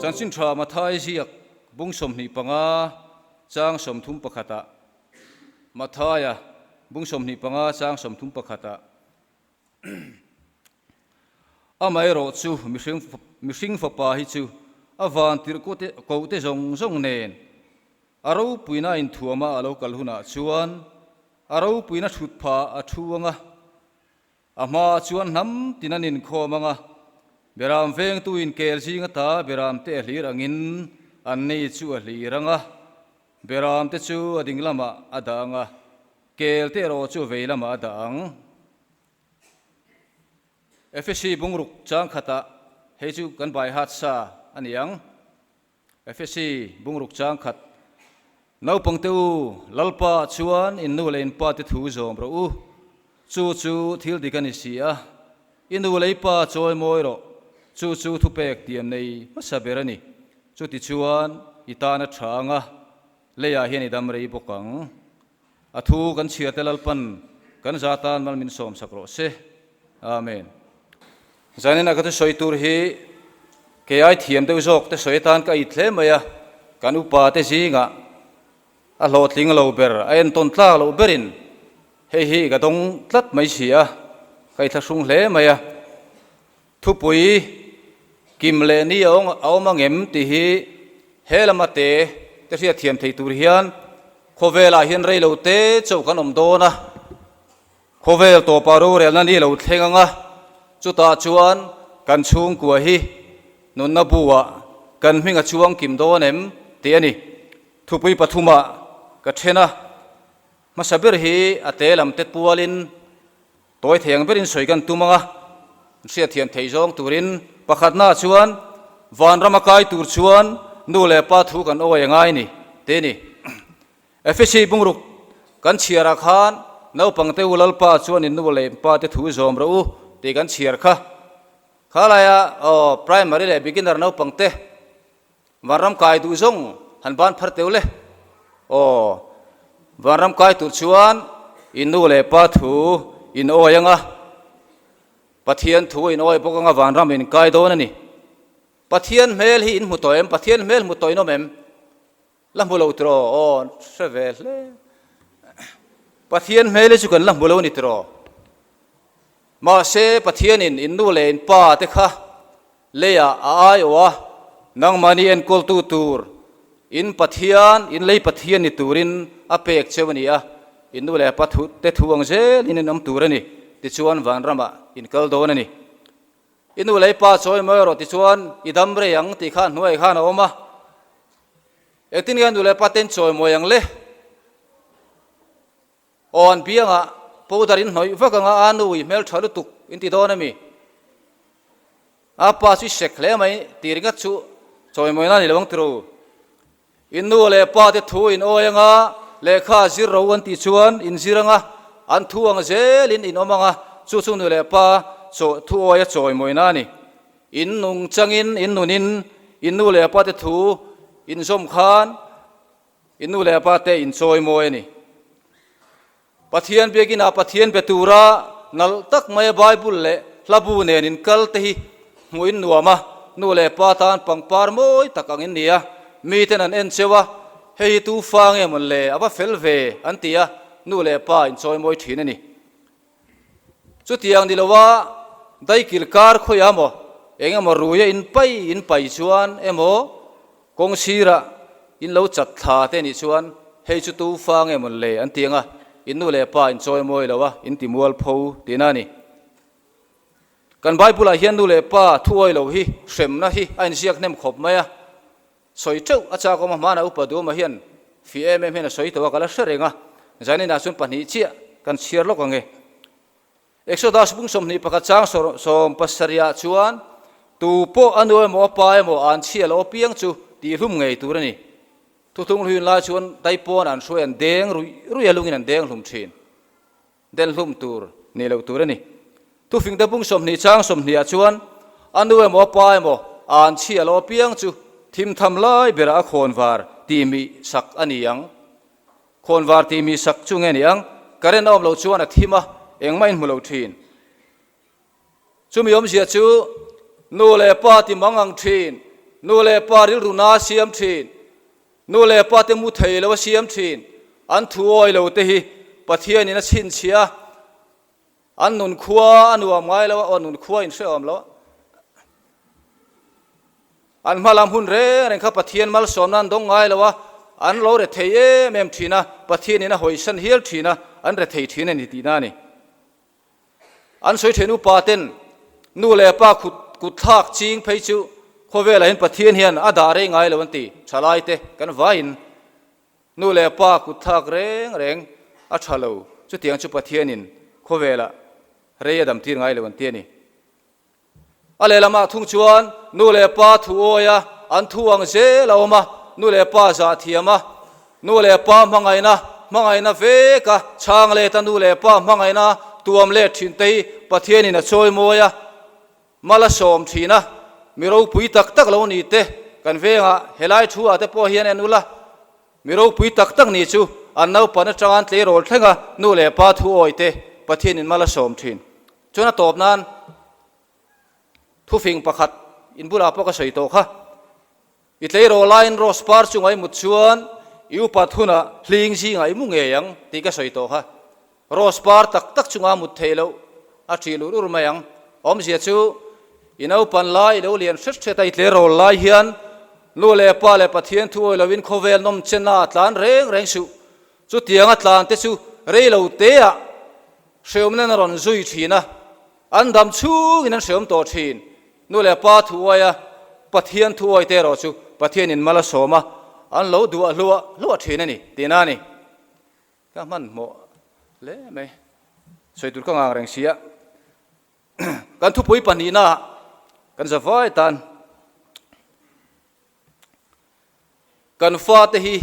Chanchin tha Mathai ziak bung 25 chang 31 ah Mathaia bung 25 chang 31 ah Amaherawh chu mihring mihring fapa hi chu a van tirh koh te zawng zawng nen a ropuina a inthuama a lo kal hunah chuan a ropuina thut phah a thu ang a, a hmaah chuan hnam tin an inkhawm ang a, beram vengtuin kel zing ata beram te a hlir angin anni chu a hlir ang a, beram te chu a ding lamah a dah ang a, kel te erawh chu vei lamah a dah ang. Efesi bungruk chang khatah hei chu kan bai hat sa a ni ang. Efesi bungruk chang khat, Naupangte u, Lalpa chuan in nu leh in pa te thu zawm rawh u. Chu chu thil dik a ni si a, i nu leh i pa chawi mawi rawh. Chu chu thupek tiam nei hmasa ber a ni. Chutichuan i tan a tha ang a, leiah hian i dam rei bawk ang. A thu kan chhiarte Lalpan kan za tan mal min sawm sak rawh se. Amen. Zanin a ka thusawi tur hi kei ai thiam deuh zawk te sawi atan ka it hle mai a, kan upa te zingah a hlawhtling lo ber, a entawn tlak loh berin hei hi ka dawng tlat mai si a, ka ithlahrung hle mai a. Thupui kim leh ni a awm angem tih hi he lama te te hriatthiam thei tur hian khawvelah hian rei lo te chauh kan awm dawn a, khawvel tawpa rorelna ni lo thleng ang a, chutah chuan kan chhungkua hi nunna buah kan hming a chuang kim dawn em tih a ni. Thupui pathumah ka then a, hmasa ber hi a te lam te pualin Tawi thei ang berin sawi kan tum ang a, hriatthiam thei zawng turin pakhatnaah chuan vanrama kai tur chuan nu leh pa thu kan awi a ngai ni te ni. Efesi bungruk kan chhiarah khan naupangte u Lalpa chuan in nu leh pa te thu zawm rawh u tih kan chhiar kha. Kha laia aw primary leh beginner naupangte Vanram kai duh zawng han ban phar teuh le. Aw, vanram kai tur chuan in nu leh pa thu in awi ang a, Pathian thu in awi bawk ang a vanram in kai dawn a ni. Pathian hmel hi in hmu tawh em? Pathian hmel hmu tawh in awm em? La hmu lo tiraw? Aw, hre ve hle. Pathian hmel hi chu kan la hmu lo a ni tiraw? Mahse, Pathianin in nu leh in pa te kha Leiah a aiawh a, nangmahni enkawltu tur in Pathian, in lei Pathian ni turin a pek cheu a ni a, in nu leh pa te thu ang zelin in awm tur a ni, tichuan vanramah in kal dawn a ni. I nu leh i pa chawi mawi rawh tichuan i dam rei ang tih kha hnuaiah khan a awm a, engtin nge nu leh pa ten chawi mawi ang le? Aw an biangah powder in hnawih vak anga a nu i hmeltha lutuk in ti dawn a mi? A pa chu i sek hle mai tih ringawt chu chawimawina a ni lo ang tiro. In nu leh pa te thu in awi anga lehkha zir ro an tih chuan in zir anga an thu ang zelin in awm anga chu chu nu leh pa chaw thu awia chawimawina a ni. In nung changin in nunin in nu leh pa te thu in zawm khan In nu leh pa te in chawi mawi a ni. Pathian biakinah Pathian be tura nalh tak maia Bible leh hlabu nen in kal te hi hmuh in nuam a, nu leh pa tan pangpar mawi tak ang in ni a, miten an en cheu a, hei hi tu fa nge mawn le, a va fel ve an ti a, nu leh pa in chawi mawi thin a ni. Chutiang ni loa daikil kar khawiah maw eng emaw ruia in pai in pai chuan emaw kawng sirah in lo chat thla te nih chuan hei chu tu fa nge mawn le an ti ang a, in nu leh pa in chawi mawi lo a, in ti mual pho tihna a ni. Kan Bible ah hian nu leh pa thuawi lo hi hremna hi a inziak hnem khawp mai a. Sawi teuh a chak awm a, hmanah upa Duhawma hian fi em em hian a sawi tawh a, ka la hre reng a, zaninah chuan pahnih chiah kan chhiar lawk ang e. Exodus bung 21 chang 70 ah chuan tu pawh a nu emaw a pa emaw an chhia loh apiang chu tihhlum ngei tur a ni. Thuthung hluin lai chuan daipawn an hruai an deng ruih ruih a lungin an deng hlum thin. Den hlum tur nih loh tur a ni. Thufingte bung 20 chang 20 ah chuan a nu emaw a pa emaw an chhia lo apiang chu thim tham lai berah a khawnvar tih mih sak a ni ang. Khawnvar tih mih sak chu nge ni ang? Current a awm loh chuan a thim a, engmah in hmu lo thin. Chumi awmzia chu nu leh pa ti mang ang thin. Nu leh pa rilru na siam thin. Nu leh pa te mu thei lo a siam thin. An thu awi lo te hi Pathianin a chhinchhiah a, an nun khua a nuam ngai lo a, aw nun khua in hrehawm lo a. An hma lam hun reng reng kha Pathian malsawmna an dawng ngai lo a, an lo rethei em em thin a, Pathianin a hawisan hial thin a, an rethei thin a ni tihna a ni. An sawi thin upa ten nu leh pa kut kut thlak ching phei chu khawvelah hian Pathian hian a dah rei ngai lo an ti. Thalai te kan vaiin nu leh pa kut thlak reng reng a tha lo, chutiang chu Pathianin khawvelah rei a dam tir ngai lo an ti a ni. A lehlamah thung chuan nu leh pa thu awi a, an thu ang zel a awm a, nu leh pa zah thiam a, nu leh pa hmangaihna, hmangaihna vek a, chhang let a nu leh pa hmangaihna tuam let thin te hi Pathianin a chawimawi a, mal a sawm thin a, mi ropui tak tak lo ni te kan vengah helai thu ah te pawh hian en ula, mi ropui tak tak ni chu an naupan atanga an tleirawl thleng a, nu leh pa thu awi te Pathianin mal a sawm thin. Chuan a tawp nan thufing pakhat in bulah pawh ka sawi tawh kha. I tleirawl laiin rose par chunga i mut chuan i upat hunah hling zingah i mu ngei ang tih ka sawi tawh kha. Rose par tak tak chunga mut theih loh a ṭih lut ur mai ang. Awmzia chu i naupan lai i lo lian hret hret a i tleirawl lai hian nu leh pa leh Pathian thu awi loin khawvel nawm chen a tlan reng reng suh. Chutianga tlan te chu rei lo teah Hreawmna a rawn zui thin a, an dam chhungin an hreawm tawh thin. Nu leh pa thuawi a, Pathian thuawi te erawh chu Pathianin mal a sawm a, an lo duah hluah hluah thin a ni tihna a ni. Ka hmanhmawh hle mai, sawi tur ka ngang reng si a. Kan thupui pahnihnaah kan zavai tan kan fate hi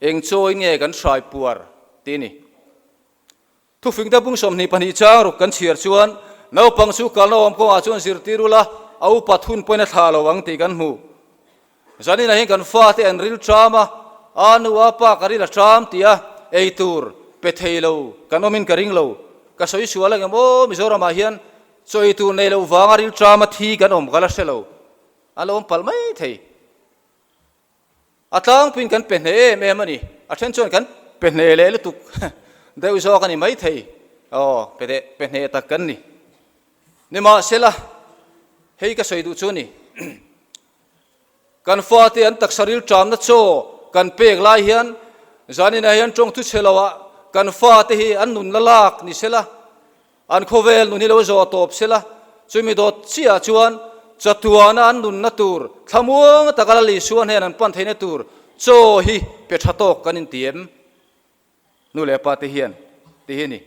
eng chawi nge kan hrai puar tih a ni. Thufingte bung 22 chang ruk kan chhiar chuan naupang chu kalna awm kawngah chuan zirtir ula, a upat hun pawhin a thlah lo ang tih kan hmu. Zaninah hian kan fate an ril ṭam a, a nu a pa ka ril a ṭam tia ei tur pe thei lo kan awmin ka ring lo. Ka sawi sual ang em aw, Mizoramah hian chaw ei tur nei loh vanga ril ṭama thi kan awm ka la hre lo. A lo awm palh mai thei. A tlangpuiin kan pe hneh em em a ni. A then chuan kan pe hneh leh lutuk deuh zawk a ni maithei. Aw, pe leh pe hneh tak kan ni. Nimahsela, hei ka sawi duh chu a ni. Kan fate an taksa rilṭamna chaw kan pek lai hian zaninah hian ṭawngthu chhe loah kan fate hi an nunna lak ni sela, An khawvel nun hi lo zawh tawp sela, chumi dawt chiah chuan chatuana an nunna tur thlamuang taka Lal Isua hnen an pan theihna tur chaw hi pe tha tawk kan inti em? Nu leh pa te hian ti hi a ni.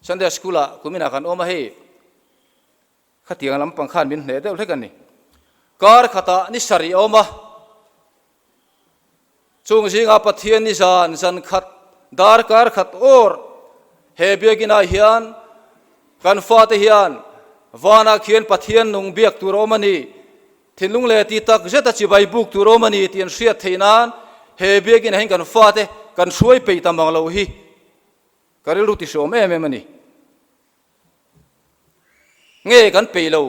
Sunday School ah kuminah kan awm a hei khatiang lampang khan min hneh deuh hlek a ni. Kar khatah ni sarih a awm a. Chung zingah Pathian ni zan zan khat darkar khat awr he biakinah hian kan fate hian vanah khian Pathian nung biak tur a awm a ni, thinlung leh ti tak zeta chibai buk tur a awm a ni tih an hriat theih nan he biakinah hian kan fate kan hruai peih ta mang lo hi ka rilru ti hreawm em em a ni. Nge kan peih lo?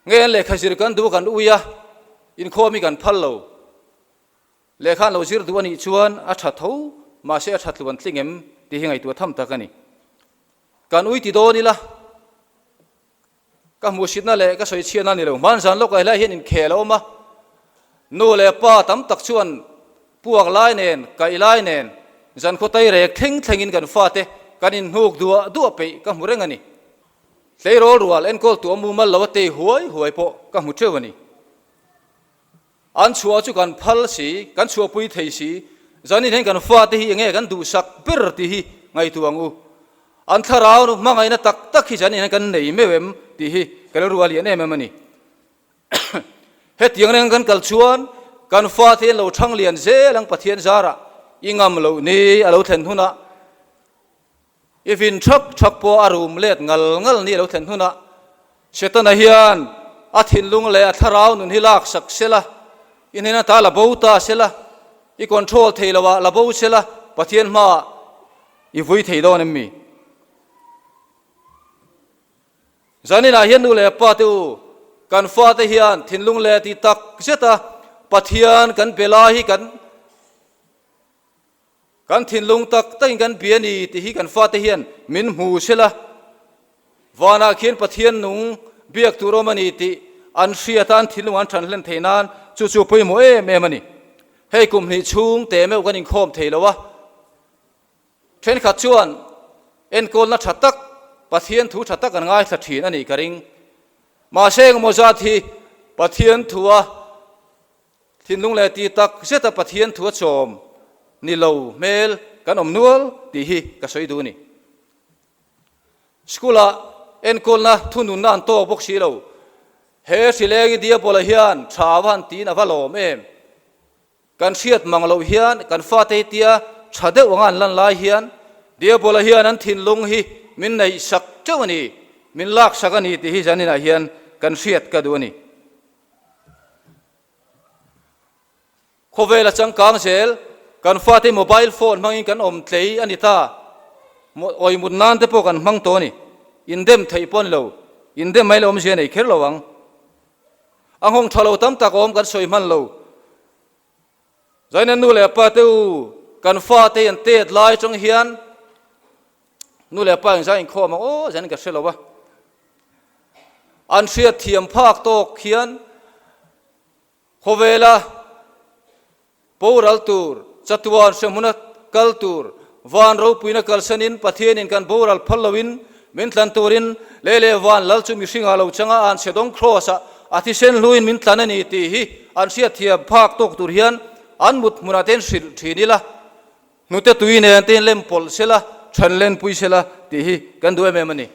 Nge an lehkha zir kan duh kan ui a, inkhawm hi kan phal lo? Lehkha an lo zir duh a nih chuan a tha tho, mahse a that tluan tling em tih hi ngaihtuah tham tak a ni. Kan ui ti dawn ila, ka hmuhsitna leh ka sawichhiatna a ni lo. Hmanzan lawkah helai hian inkhel a awm a, nu leh pa tam tak chuan Puak lai nen, kaih lai nen, zankhaw tai rek thleng thlengin kan fate kan inhnuk duah duah peih ka hmu reng a ni. Tleirawl rual enkawl tuah mumal lo a tei huai huai pawh ka hmu teuh a ni. An chhuah chu kan phal si, kan chhuahpui thei si, zanin hian kan fate hi enge kan duhsak ber tih hi ngaihtuah ang u. An thlarau hmangaihna tak tak hi zanin hian kan nei meuh em tih hi ka rilru a lian em em a ni. Hetiang reng kan kal chuan kan fate an lo thang lian zel ang Pathian zarah i ngam loh ni a lo thlen hunah i vin thak thak pawh a rum let ngal ngal ni a lo thlen hunah Setana hian a thinlung leh a thlarau nun hi lak sak sela i hnen ata la bo ta sela i control thei loh ah la bo sela Pathian hmaah i vui thei dawn em mi? Zaninah hian nu leh pa te u. Kan fate hian thinlung leh ti tak zeta Pathian kan be lai hi kan kan thinlung tak takin kan bia ni tih hi kan fate hian min hmu sela. Vanah khian Pathian nung biak tur awm a ni tih an hriat a, an thinlung an ṭhan hlen theih nan chu chu pawimawh em em a ni. Hei kum hnih chhung te meuh kan inkhawm thei lo a, ṭhenkhat chuan enkawlna ṭha tak, Pathian thu ṭha tak an ngaithla ṭhin a nih ka ring. Mahse engemaw zat hi Pathian thua thinlung leh ti tak zeta Pathian thua chawm ni lo hmel kan awm nual tih hi ka sawi duh a ni. School-ah enkawlna thununna an tawk bawk si lo. He hrileng i Diabola hian tha va han tiin a va lawm em? Kan hriat mang loh hian kan fate hi tia tha deuh anga an lan lai hian Diabola hian an thinlung hi min neih sak teuh a ni, min lak sak a ni tih hi zaninah hian kan hriat ka duh a ni. Khawvel a changkang zel, kan fate mobile phone hmangin kan awm tlei a ni ta. Awimut nan te pawh kan hmang tawh a ni. Indem theih pawh a ni lo. Indem mai la awmzia nei kher lo ang. A nghawng tha lo tam tak awm kan sawi hman lo. Zaina nu leh pa te u, kan fate an tet lai atang hian nu leh pa engzah inkhawm ang aw zanin ka hre lo a. An hriat thiam phak tawk hian Khawvela boral tur, chatuan hrehmuna kal tur, van ropuina kalsanin Pathianin kan boral phal loin min tlan turin lei leh van lal chu mihringah lo changa an chhedawng Kraws-ah a thisen hluin min tlan a ni tih hi an hriatthiam phak tawk tur hian an mut hmunah te in hrilh thin ila, hnute tui nen te in lem pawlh sela, then lenpui sela tih hi kan duh em em a ni.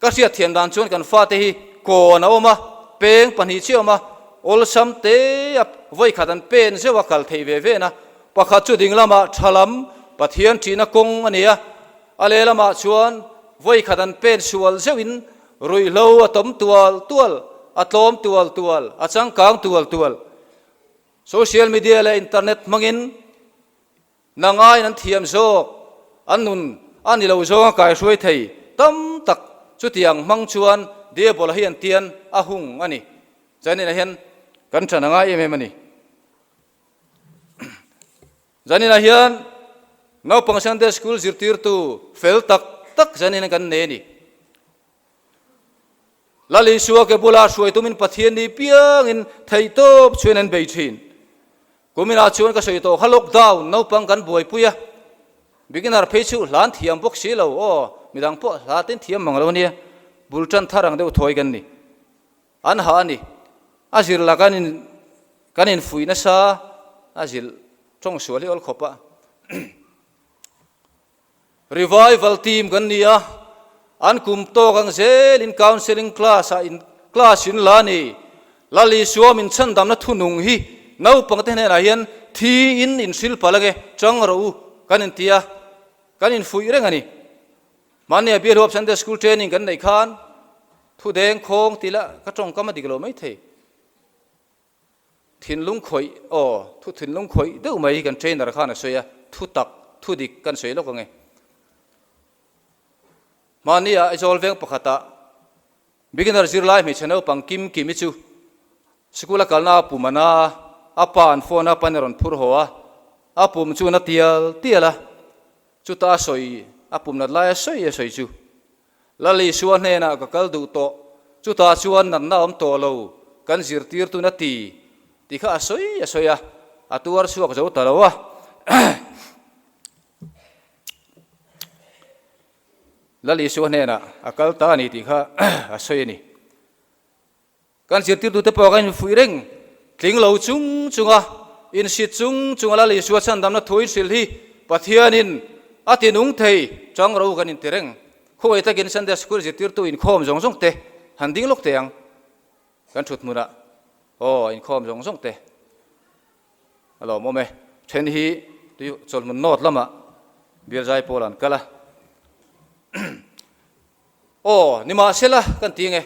Ka hriatthiam dan chuan kan fate hi kawn a awm a, peng pahnih chiah a awm a, awlsam te a vawi khat an pen zeuh a kal theih ve ve na. Pakhat chu ding lamah tha lam Pathian ṭihna kawng a ni a, a lehlamah chuan vawi khat an pen sual zeuhin ruihhlo a tawm tual tual, a tlawm tual tual, a changkang tual tual. Social media leh internet hmangin Nangaiin an thiam zawk, an nun a ni lo zawnga kaihruai thei tam tak chutiang hmang chuan Diabola hi an tian a hung a ni. Zaninah hian kan ṭan a ngai em em a ni. Zaninah hian naupang Sunday School zirtirtu fel tak tak zanin kan nei a ni. Lal Isua ke bula hruai tumin Pathian ni piangin theihtawp chuan an bei thin. Kuminah chuan ka sawi tawh kha lockdown naupang kan buaipui a, beginner phei chu hlan thiam bawk si lo aw, midang pawh hla ten thiam mang lo ania, bul tan thar ang deuh thawi kan ni. An hah a ni. A zir la kan in kan infuih nasa a zilh tawng sual hi awl khawp a. Revival team kan ni a, an kum tawk ang zelin counselling class ah in class in la a ni. Lal Isua min chhandamna thunung hi naupangte hnenah hian thi in inhrilh palh ange, chang rawh u kan inti a, kan infuih reng a ni. Mahni a Bialhuap Sunday School training kan neih khan thu deng khawng tih lah ka tawngkam a dik lo maithei. Thinlung khawih, aw, thu thinlung khawih deuh mai kan trainer khan a sawi a, thu tak, thu dik kan sawi lawk ang e. Mahnia Aizawl veng pakhatah beginner zirlai hmeichhe naupang Kim Kimi chu sikul a kalna a pum a na a, a pa an phone a, pan a rawn phur haw a, a pum chu na tial tial a, chuta a sawi, a pum nat lai a sawi a sawi chu. Lal Isua hnenah ka kal duh tawh, chutah chuan natna awm tawh lo, kan zirtirtun a ti, tih kha a sawi a sawi a, a tuar chhuak zo ta lo a. Lal Isua hnenah a kal ta a ni tih kha a sawi a ni. Kan zirtirtute pawh kan infuih reng, tling lo chung chunga insit chung chunga Lal Isua chhandamna thu inhrilh hi Pathianin a ti nung thei chang ro kan inti reng. Khawngaih takin Sunday School zirtirtu inkhawm zawng zawng te han ding lawk teh ang. Kan thut hmunah aw inkhawm zawng zawng te a lawmawm e. Then hi tui chawlhmun North lamah Bialzai pawl an kal a. Aw, nimahsela kan ti nge.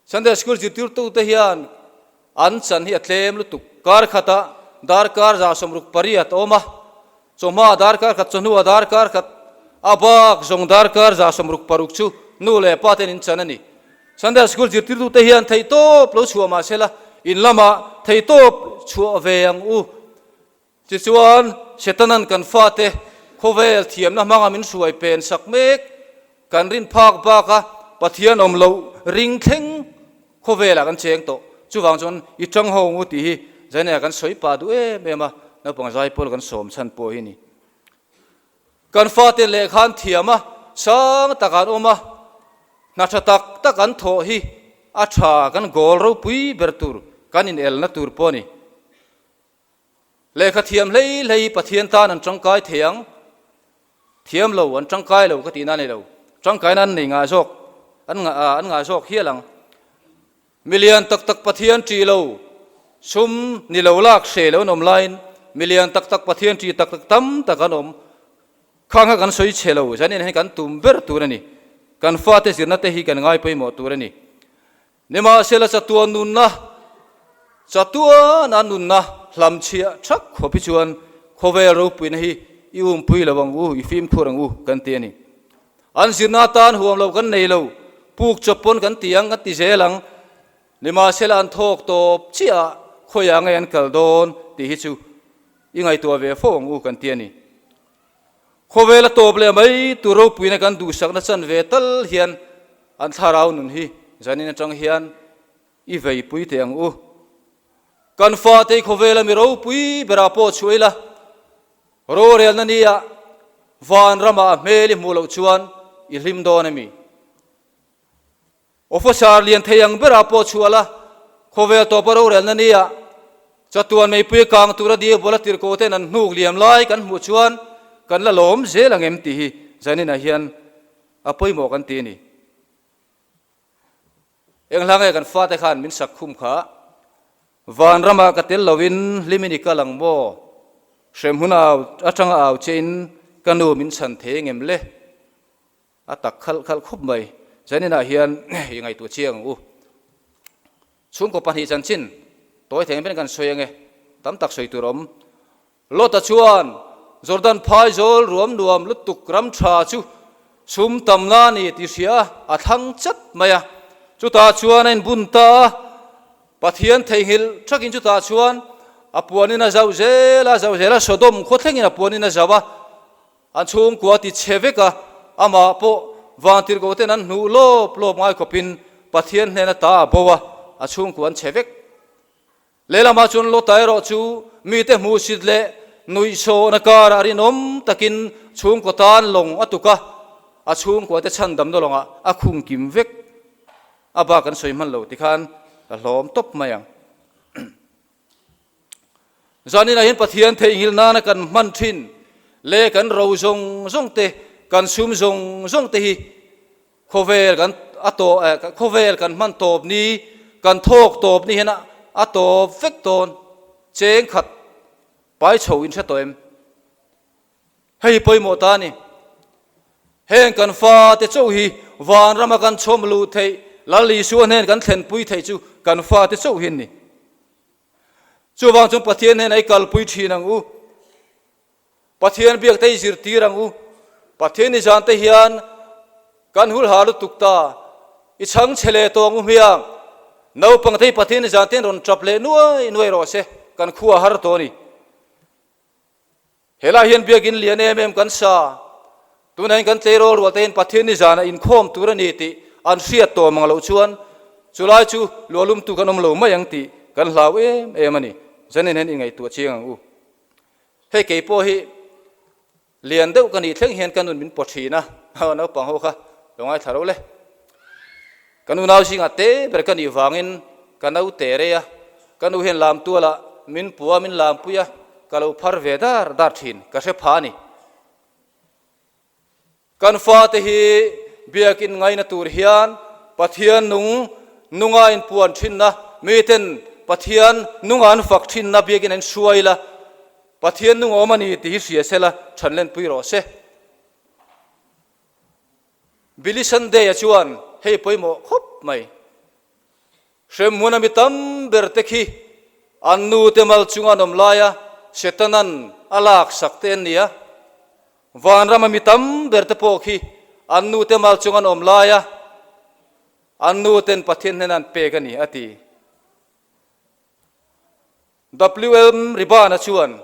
Sunday School zirtirtute hian an chan hi a tlem lutuk. Kar khatah darkar 68 a awm a, chawhma darkar khat, chawhnua darkar khat, a bak zawng darkar 66 chu nu leh pa ten in chan a ni. Sunday School zirtirtute hian theihtawp lo chhuah mah sela, in lamah theihtawp chhuah ve ang u. Tichuan, Setanan kan fate khawvel thiamna hmanga min hruai pen sak mek, kan rin phak baka Pathian awm loh ring thleng khawvelah kan cheng tawh. Chuvang chuan i tang ho ngu tih hi Zainea kan sawi pah duh em em a, naupang zai pawl kan sawm chhan pawh hi ni. Kan fate lehkha an thiam a, sang tak an awm a, hna tha tak tak an thawh hi a tha kan goal ropui ber tur, kan inelna tur pawh a ni. Lehkha thiam hlei hlei Pathian tan an tangkai thei ang, thiam lo an tangkai lo ka tihna a ni lo, tangkaina an nei ngah zawk, an ngah an ngah zawk hial ang. Milian tak tak Pathian ṭih lo, sum ni lo lak hreh lo an awm laiin milian tak tak Pathian ṭih tak tak tam tak an awm. Khang kha kan sawi chhe lo, zanin hian kan tum ber tur a ni. Kan fate zirna te hi kan ngai pawimawh tur a ni. Nimahsela chatuan nunna, chatuana nunna hlamchhiah thak khawp hi chuan khawvel ropuina hi i umpui lo ang u, i fimkhur ang u kan ti a ni. An zirna atan huam lo kan nei lo, puk chawp pawn kan ti ang, kan ti zel ang. Nimahsela an thawk tawp chiah khawiah nge an kal dawn tih hi chu i ngaihtuah ve fo ang u kan ti a ni. Khawvela tawp leh mai tur ropuina kan duhsakna chan ve tal hian an thlarau nun hi zanin atang hian i veipui teh ang u. Kan fate i khawvela mi ropui berah pawh chhuah ila, rorelna nia van ramah a hmel i hmuh loh chuan i hlim dawn a mi? Officer lian thei ang berah pawh chhuah la, khawvel tawpa rorelna nia chatuan meipui kang tura diabol a tirhkoh ten an hnuk liam lai kan hmuh chuan kan la lawm zel ang em tih hi zaninah hian a pawimawh kan ti a ni. Eng hla nge kan fate khan min sak khum kha? Vanramah ka tel loin hlimin i kal ang maw? Hremhmun au atanga au chein ka nu min chhan thei engem le? A tak khalh khalh khup mai. Zaninah hian i ngaihtuah chiang ang u. Chhungkaw pahnih chanchin tawi thei ang ber kan sawi ange, tam tak sawi tur a awm. Lota chuan Jordan phaizawl ruam nuam lutuk ram tha chu sum tamna a ni tih hria a thlang chat mai a. Chutah chuan a inbun ta a, Pathian theihnghilh thakin chutah chuan a puanin a zauh zel a, zauh zel a, Sodom khaw thlengin a puanin a zauh a. An chhungkua ti chhe vek a, amah pawh vantirhkoh ten an hnuh lawp lawp ngai khawpin Pathian hnena ta a bo a, a chhungkua an chhe vek. Lehlamah chuan Lota erawh chu mite hmuhsit leh nuihsawhna karah rinawm takin chhungkaw tan lawng a tuk a, a chhungkuate chhandamna lawngah a khung kim vek. A bak an sawi hman lo tikhan ka hlawm tawp mai ang. Zaninah hian Pathian theihnghilh nana kan hman thin leh kan ro zawng zawng te, kan sum zawng zawng te hi khawvel kan a tawh eh khawvel kan hman tawp ni, kan thawk tawp ni hian a tawp vek dawn cheng khat pai chho in hre tawh em? Hei pawimawh ta a ni. Heng kan fate chauh hi vanrama kan chhawm luh theih, Lal Isua hnen kan thlenpui theih chu kan fate chauh hi an ni. Chuvang chuan Pathian hnenah i kalpui thin ang u. Pathian biak te i zirtir ang u. Pathian i zan te hian kan hulha lutuk ta. I chhang chhe leh tawh ang u hmiang. Naupang te hi Pathian i zan te hian rawn tap leh nuai nuai rawh se. Kan khua har tawh a ni. Helai hian biakin lian em em kan sa. Tunah hian kan tleirawl rual te hian Pathian ni zanah inkhawm tur a ni tih an hriat tawh mang loh chuan chulai chu luahlumtu kan awm lo mai ang tih kan hlau em em a ni. Zanin hian inngaihtuah chiang ang u. Hei kei pawh hi lian deuh ka nih thleng hian ka nun min pawt thin a, naupang ho kha lo ngaithla ro le. Ka nu nau zingah te ber ka nih vangin ka no te rei a, ka nu hian lam tualah min pua min lampui a, ka lo phar ve dar dar thin, ka hre pha a ni. Kan fate hi biakin ngaina tur hian Pathian nung nunga inpuan thinna, miten Pathian nunga an fak thinna biakin an hruai la, Pathian nung awm a ni tih hi hria sela thanlenpui rawh se. Billy Sunday-a chuan hei pawimawh khawp mai. Hremhmun a mi tam ber te khi an nute mal chunga an awm laia Setanan a laksak te an ni a. Vanram a mi tam ber te pawh khi an nute mal chunga an awm laia. An nu ten Pathian hnena an pek a ni, a ti. WM Ribana chuan,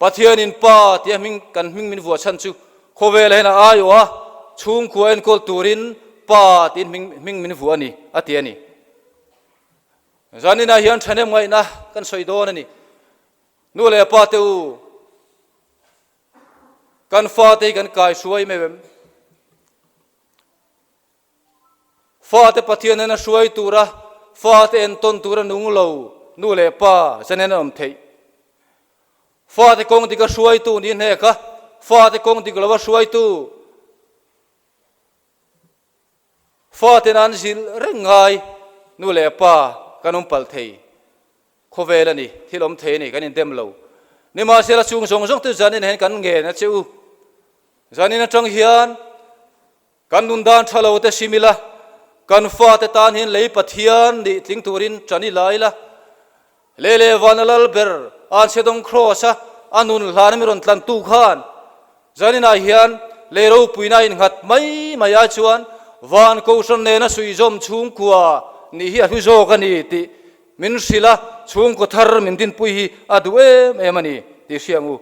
Pathianin Pa tia hming kan hming min vuah chhan chu khawvel hian a aiawh a, chhungkua enkawl turin Pa tiin hming hming min vuah a ni, a ti a ni. Zaninah hian thahnem ngaihna kan sawi dawn a ni. Nu leh pa te u, kan fate hi kan kai hruai meuh em? Fate Pathian hian a hruai tura fate entawn tura nung lo nu leh pa zen hian an awm theih. Fate kawng dik a hruaitu ni hnek a, fate kawng dik lo a hruaitu faten an zilh reng ngai nu leh pa kan awm palh thei. Khawvel a ni, thil awm thei a ni, kan indem lo. Nimahsela chung zawng zawng te zanin hian kan ngen a che u. Zanin atang hian Kan nun dan tha lo te sim ila, kan fate tan hian lei Pathian nih tling turin tan i la ila. Lei leh vana lal ber Anchhedawng Kraws a a nun hlan a mi rawn tlantu khan zaninah hian lei ropuina a innghat mai mai ai chuan van kohhran nena suihzawm chhungkua nih hi a hlu zawk a ni tih min hrilh a, chhungkaw thar min dinpui hi a duh em em a ni tih hria ang u.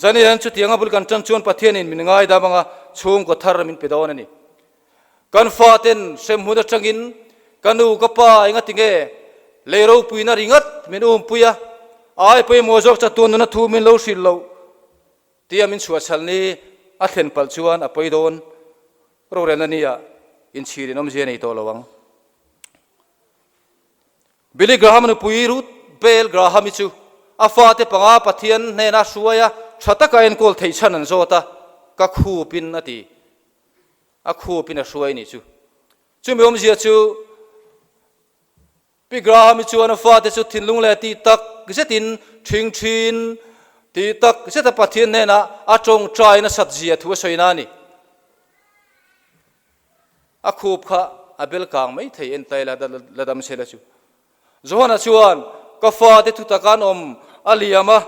Zani hian chutianga bul kan tan chuan Pathianin min ngaidam anga chhungkaw thar min pe dawn a ni. Kan faten hremhmun atangin ka nu ka pa enga tinge lei ropuina ringat min umpui a, ai pawimawh zawk chatuan nuna thu min lo hrilh loh tia min chhuahchhal ni a thlen palh chuan a pawi dawn rorelna nia inchhir in awmzia nei tawh lo ang. Billy Graham nupui Ruth Bell Graham-i chu a fate panga Pathian hnena hruai a, tha taka enkawl theih chhan an zawt a, ka khupin a ti. A khupin a hruai nih chu. Chumi awmzia chu Pi Graham-i chuan a fate chu thinlung leh tih tak zetin ṭhing ṭhin tih tak zeta Pathian hnenah a ṭawngṭai nasat zia thu a sawi na a ni. A khup kha a bel kang mai thei en ta ila la dam sela chu. Johana chuan, Ka fate thutak an awm a liam a,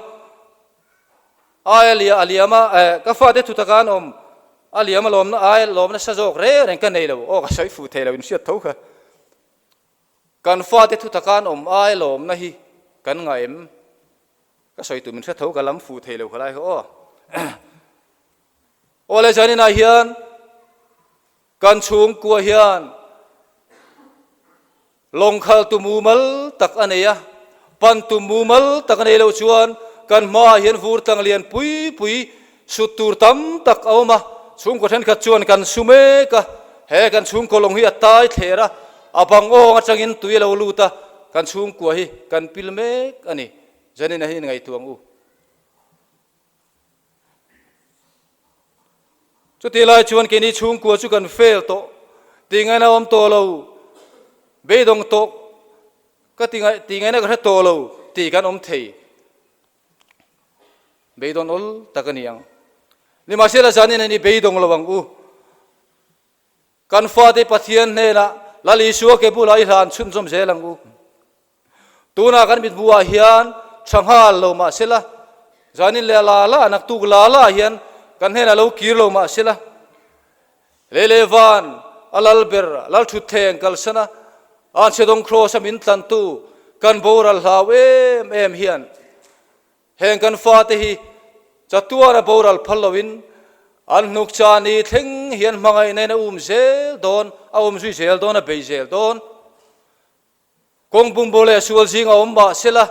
ai a lia a liam a, eh, ka fate thutak an awm a liam a lawmna ai lawmna sa zawk reng reng ka nei lo. Aw ka sawi fuh thei lo in hriat tho kha. Kan fate thutak an awm ai lawmna hi kan ngah em? Ka sawi tur min hre tho ka lam fuh thei lo kha lai kha aw. Aw le zaninah hian kan chhungkua hian lawngkhal tu mumal tak a nei a, pan tu mumal tak a nei loh chuan kan hmaah hian vur tlang lian pui pui sut tur tam tak a awm a, chhungkaw thenkhat chuan kan su mek a, he kan chhungkaw lawng hi a tai thler a, a bang awng atangin tui a lo lut a, kan chhungkua hi kan pil mek a ni. Zaninah hian inngaihtuah ang u. Chutih lai chuan keini chhungkua chu kan fail tawh, tingaina awm tawh lo, beidawng tawh ka ti ngaih tingaina ka hre tawh lo tih kan awm thei. Beidawn awl tak a ni ang. Nimahsela zanin an i beidawng lo ang u. Kan fate Pathian hnenah Lal Isua ke bulah i hlan chhunzawm zel ang u. Tunah kan mithmuhah hian tha nghal lo mah sela, zanin leh la la, naktuk la la hian kan hnenah lo kir lo mah sela, lei leh van a lal ber, lal thutthleng kalsana Anchhedawng Kraws a min tlantu kan boral hlau em em hian Heng kan fate hi chatuara boral phal loin an hnuk cha ni thleng hian hmangaihna in a um zel dawn, a um zui zel dawn, a bei zel dawn. Kawng bumbo leh sual zing a awm mah sela,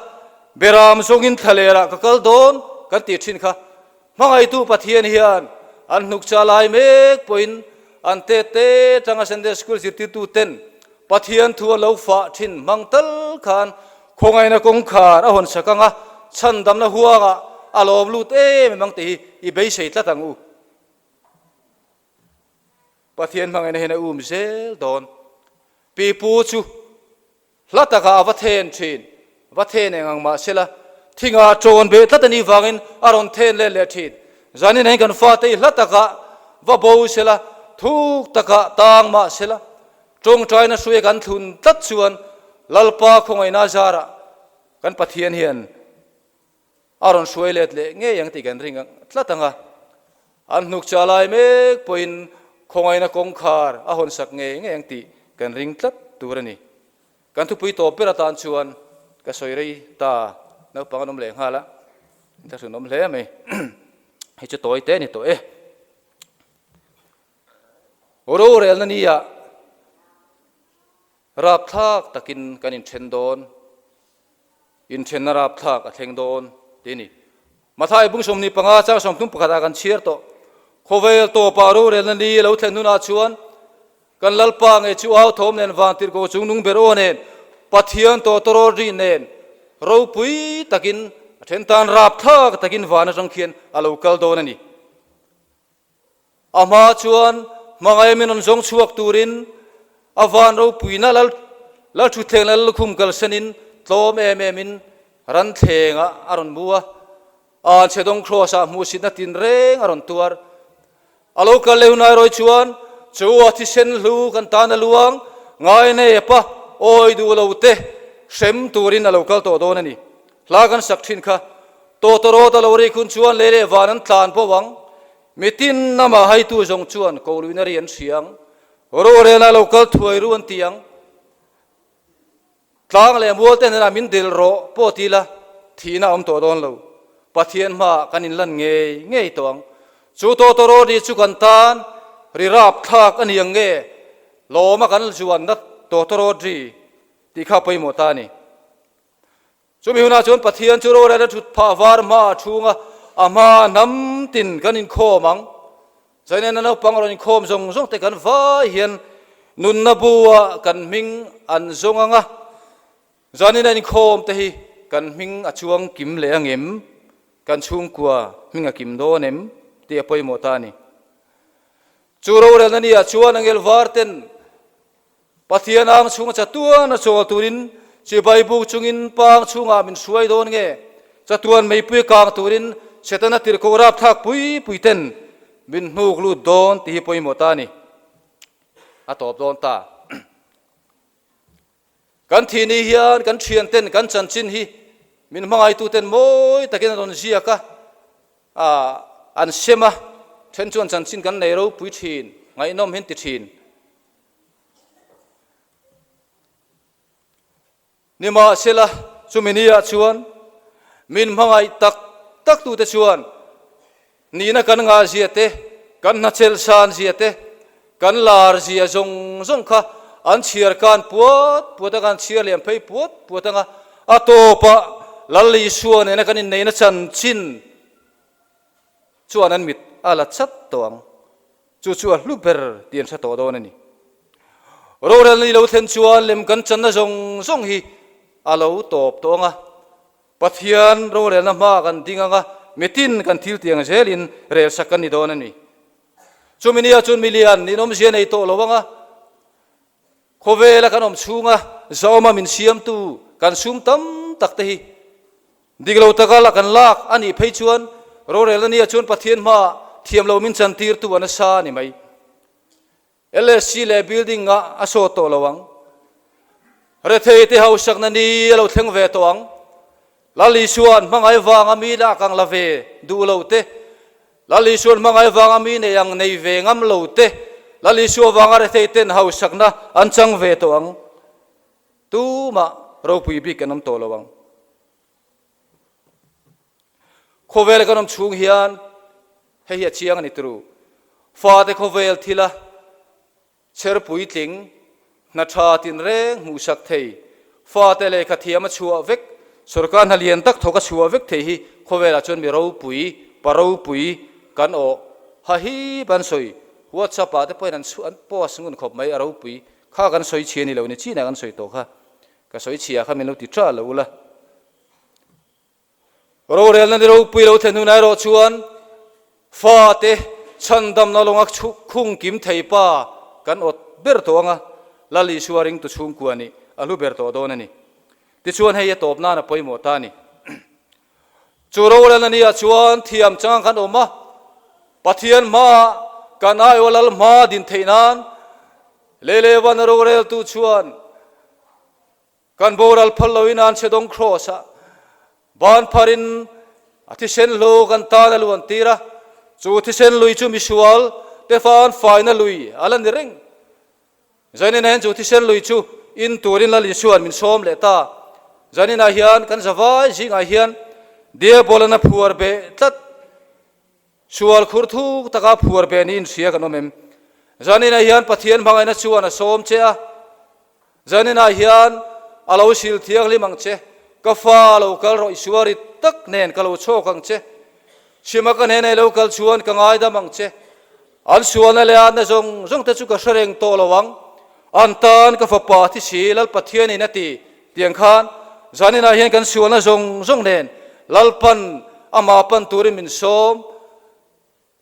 beram zawngin thlalerah ka kal dawn kan tih thin kha. Hmangaihtu Pathian hian an hnuk cha lai mek pawhin an tet te tanga Sunday School zirtirtu ten Pathian thu a lo fah thin hmang tal khan khawngaihna kawngkhar a hawn sak ang a, chhandamna huangah a lawm lut em em ang tih hi i beisei tlat ang u. Pathian hmangaihna hian a um zel dawn. Pipu chu hla takah a va then thin, va then eng ang mah sela, thingah ṭawn beh tlat a nih vangin a rawn then let leh thin. Zanin hian kan fate hi hla takah va bo sela, thuk takah tang mah sela, Tawngtaina hruai kan thlun tlat chuan Lalpa khawngaihna zarah kan Pathian hian a rawn hruai let leh ngei ang tih kan ring tlat ang a. An hnuk cha lai mek pawhin Khawngaihna kawngkhar a hawnsak ngei ngei ang tih kan ring tlat tur a ni. Kan thupui tawp ber atan chuan ka sawi rei ta, naupang an awm leh nghal a, inthlahrun awm hle mai. Hei chu tawi te a ni tawh e. Rorelna nia rapthlak takin kan inthen dawn, inthenna rapthlak a thleng dawn tih a ni. Mathai bung 25 chang 31 ah kan chhiar tawh. Khawvel tawpah rorelna ni a lo thlen hunah chuan kan Lalpa ngei chu au thawm nen van tirhkoh chung nung ber aw nen Pathian tawtawrawl ri nen ropui takin a then tan rapthlak takin van atang khian a lo kal dawn a ni. A hma chuan hmangaih min rawn zawng chhuak turin a van ropuina lal lalthutthleng lal lukhum kalsanin tlawm em emin ran thlengah a rawn mu a, Anchhedawng Kraws-ah hmuhsitna tinreng a rawn tuar. A lo kal leh hunai rawi chuan chu a thisen hlu kan tan a luang ngai nepa awi duh lo te hrem turin a lo kal tawh dawn a ni. Hla kan sak thin kha Tawtawrawt a lo rik hun chuan lei leh van an tlan bo ang. Mitin amah haitu zawng chuan ko luihna ri an hria ang. Rorelna lo kal thuai ru an ti ang. Tlang leh mual te hnenah min dil rawh pawh ti la, thihna a awm tawh dawn lo. Pathian hmaah kan inlan ngei ngei tawh ang. Chu tawtawrawt ri chu kan tan ri rapthlak a ni ang nge? Lawma kan zuanna tawtawrawt ri tih kha pawimawh ta a ni. Chumi hunah chuan Pathian chu rorel a thut phah var hma a chhung a, a hma hnam tin kan inkhawm ang. Zainena naupang a rawn inkhawm zawng zawng te kan vai hian nunna bu-ah kan hming an zawng ang a, Zainena inkhawm te hi kan hming a chuang kim leh ang em? Kan chhungkua hming a kim dawn em? tih a pawimawh ta a ni. Chu rorelna ni ah chuan angel var ten Pathian ang chhunga chatuan a chawl turin chibai buk chungin pang chhungah min hruai dawn nge? Chatuan meipui kang turin Setana tirhkoh rapthlak pui pui ten min hnuk lut dawn tih hi pawimawh ta a ni. A tawp dawn ta. Kan thih ni hian kan thian ten kan chanchin hi min hmangaihtu ten mawi takin an rawn ziak a, an sem a, then chuan chanchin kan nei ropui thin, ngaihnawm hi an ti thin. Nimahsela, chumi niah chuan min hmangaih tak tak tute chuan nihna kan ngah zia te, kan hnachelh san zia te, kan lar zia zawng zawng kha an chhiar kan puat puat anga, an chhiar liam phei puat puat anga, a tawpah Lal Isua nena kan inneihna chanchin chuan an mit a la chat tawh ang. Chu chu a hlu ber tih an hre tawh dawn a ni. Rorelna i lo thlen chuan lem kan channa zawng zawng hi a lo tawp tawh ang a, Pathian rorelna hma kan ding ang a, mitin kan thil tiang zelin relsak kan ni dawn a ni. Chumi nia chuan milian inawmzia nei tawh lo ang a, khawvela kan awm chhunga zahawma min siamtu kan sum tam tak te hi Dik lo taka la kan lak a nih phei chuan rorel a nia chuan Pathian hmaah thiam lo min chantirtu a nasa a ni mai. LSC leh building ah a sawt tawh lo ang. Rethei te hausakna ni a lo thleng ve tawh ang. Lal Isua'n hmangaih vanga mi lak ang la ve duh lo te, Lal Isua'n hmangaih vanga mi nei ang nei ve ngam lo te, Lal Isua vanga rethei ten hausakna an chang ve tawh ang. Tumah ropui bik an awm tawh lo ang. Khawvel kan awm chhung hian hei hi a chiang a ni turu. Fate khawvel thila chher puitling, hna tha tinreng hmuhsak thei, fate lehkha thiam a chhuah vek, sorkar hna lian tak thawk a chhuah vek thei hi khawvelah chuan mi ropui, pa ropui kan awh ha hi ban sawi. WhatsApp ah te pawhin an an post ngun khawp mai a ropui kha kan sawi chhia ni lo ni chinah kan sawi tawh kha. Ka sawi chhia kha min lo ti tha lo ula. Rorelna ni ropui lo thlen hunah erawh chuan fate chhandamna lawnga khung kim thei pa kan awt ber tawh ang a, Lal Isua ringtu chhungkua nih a hlu ber tawh dawn a ni. Tichuan hei a tawp nan a pawimawh ta a ni. Chu rorelna niah chuan thiam chang kan awm a, Pathian hmaah kan aiawh Lal hma din theih nan Lelevan a roreltu chuan kan boral phal loin an chhe dawng kraws ah ban pharin a thisen hlu kan tan a luan tir a, chu thisen lui chu misual te fan faina lui a la ni reng. Zaninah hian chu thisen lui chu in turin Lal Isuan min sawm leh ta. Zaninah hian kan zavai zingah hian Diabolana phuar beh tlat Sual khur thuk taka phuar beh niin hria kan awm em? Zaninah hian Pathian hmangaihna chuan a sawm che a. Zaninah hian a lo sil thianghlim ang che. Ka fa a lo kal rawh i suari tak nen ka lo chhawk ang che. Chhima ka hnena i lo kal chuan ka ngaidam ang che. An sualna leh atna zawng zawng te chu ka hre reng tawh lo ang. An tan ka fapa thi si Lal Pathianin a ti tiang khan zaninah hian kan sualna zawng zawng nen Lalpan amah pan turin min sawm.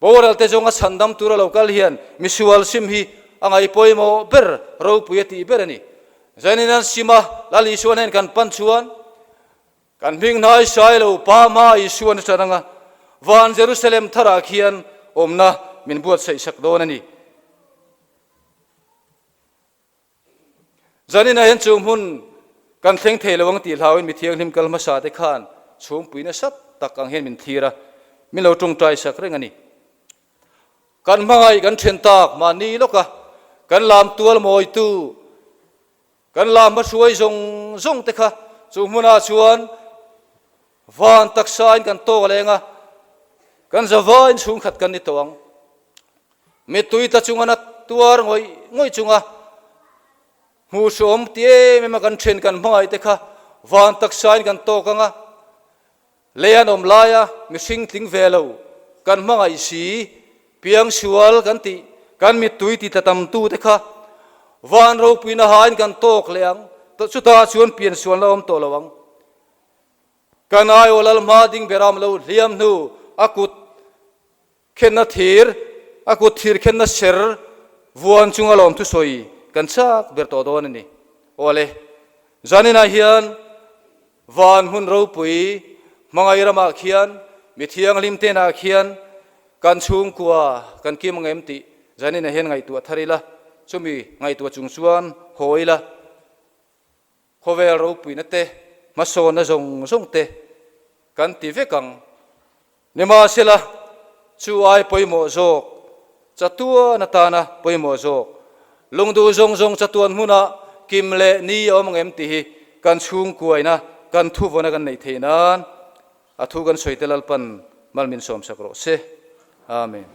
Boral te zawng a chhandam tur a lo kal hian misual sim hi a ngaih pawimawh ber ropui a tih ber a ni. Zanin an sim a, Lal Isua hnen kan pan chuan kan hming hnai sai lo Pa Ma Isuan a ṭan anga van Jerusalem tharah khian awmna min buatsaih sak dawn a ni. Zaninah hian chung hmun kan thleng thei lo ang tih hlauin mi thianghlim kal hmasa te khan chhungpui nasa tak ang hian min thlir a, min lo tawngtai sak reng a ni. Kan hmangaih kan then tak mahni lawka kan lam tual mawitu, kan lam hmahruai zawng zawng te kha chu hmunah chuan van taksain kan tawk leng a, kan zavain chhungkhat kan ni tawh ang. Mittui tla chunga na tuar ngawih ngawih chunga hmuh hrawm ti em em a kan then kan hmangaih te kha van taksain kan tawk ang a, lei an awm laia mihring tling ve lo kan hmangaih si, piang sual kan tih kan mittui ti tla tam tu te kha van ropuina hain kan tawk leh ang, chutah chuan pian sualna awm tawh lo ang. Kan aiaw Lalhma ding beram lo hliam hnu a kut Khenna thir, a kut thir khenna ser vuan chunga lawm thusawi kan chak ber tawh dawn a ni. Awle, zaninah hian van hmun ropui hmangaih ramah khian mi thianghlim tenah khian kan chhungkua kan kim ang em tih zaninah hian ngaihtuah thar ila, chumi ngaihtuah chung chuan haw ila. Khawvel ropuina te, hmasawnna zawng zawng te kan ti vek ang. Nimahsela, chu ai pawimawh zawk, chatuan atana pawimawh zawk, lungduh zawng zawng chatuan hmuna kim leh ni a awm ang em tih hi kan chhungkuaina, kan thuvawna kan neih theih nan A thu kan sawi te Lalpan mal min sawmsak rawh se. Amen.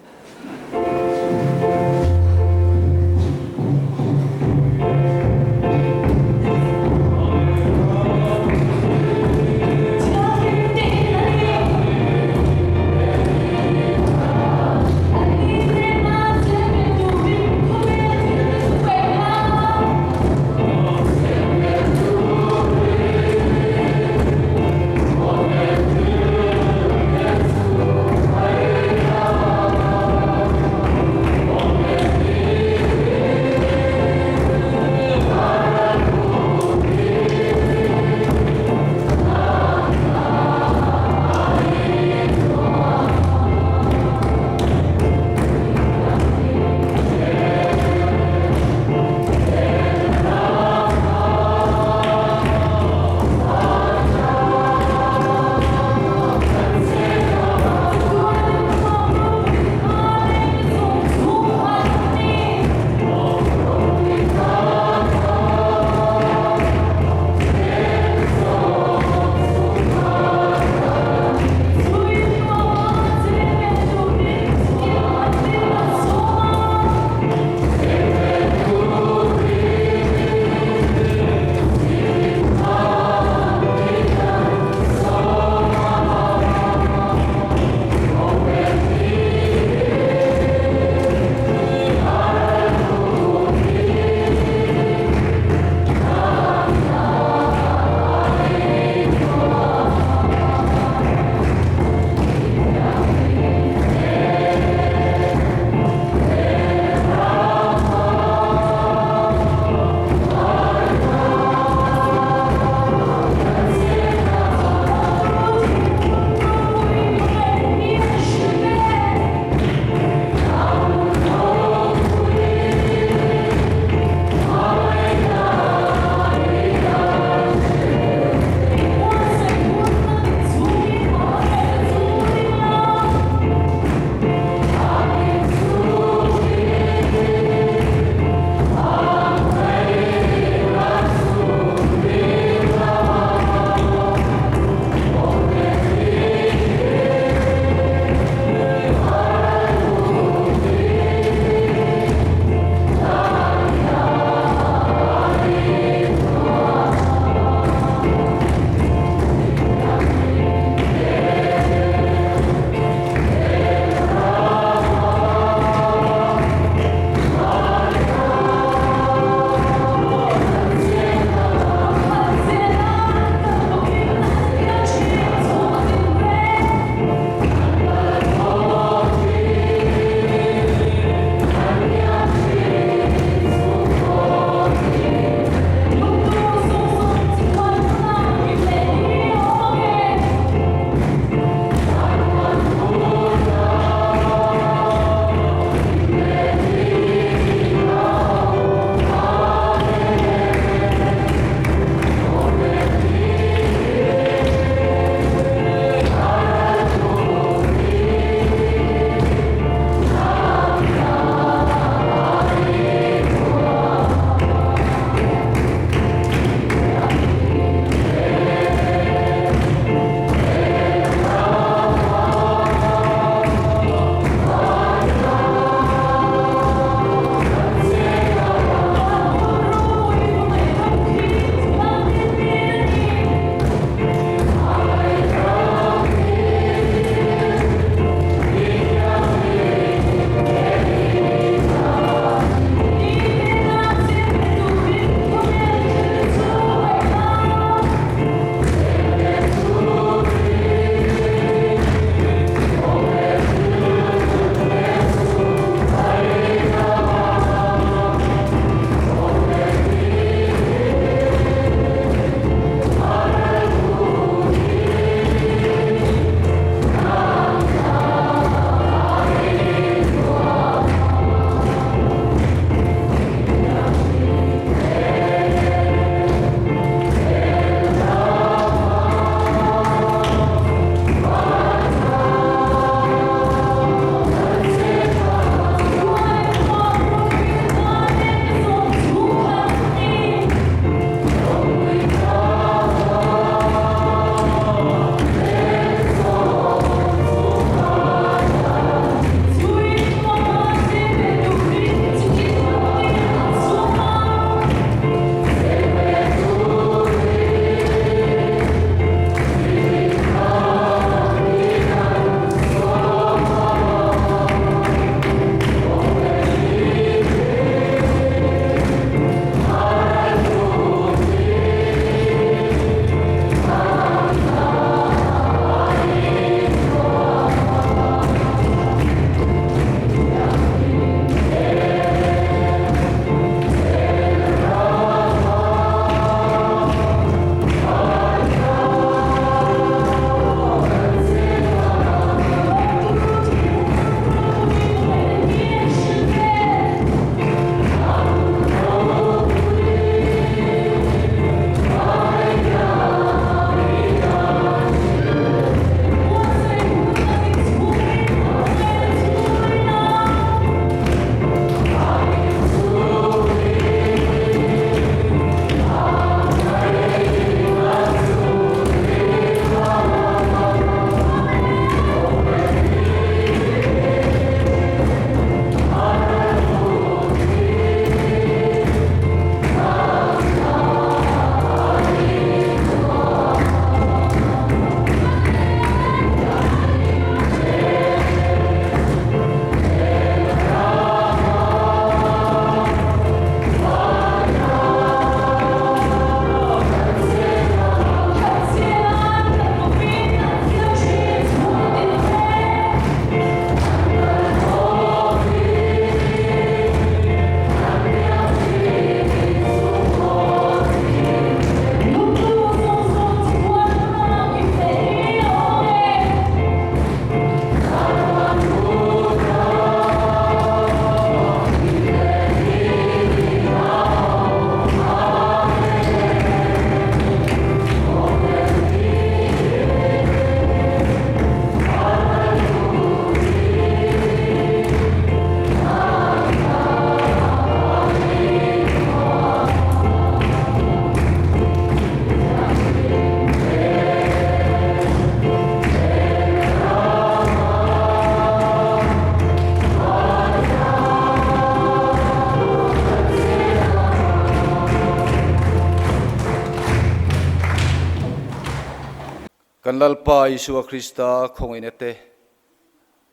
Lalpa Isua Krista khawngaihna te,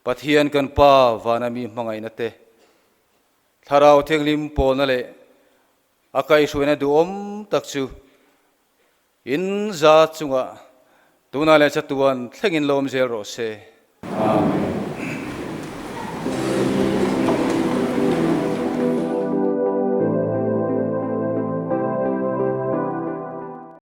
Pathian kan Pa vana mi hmangaihna te, Thlarau Thianghlim pawlna leh a kaihhruaina duhawm tak chu in za chungah tunah leh chatuan thlengin lawm zel rawh se. Amen.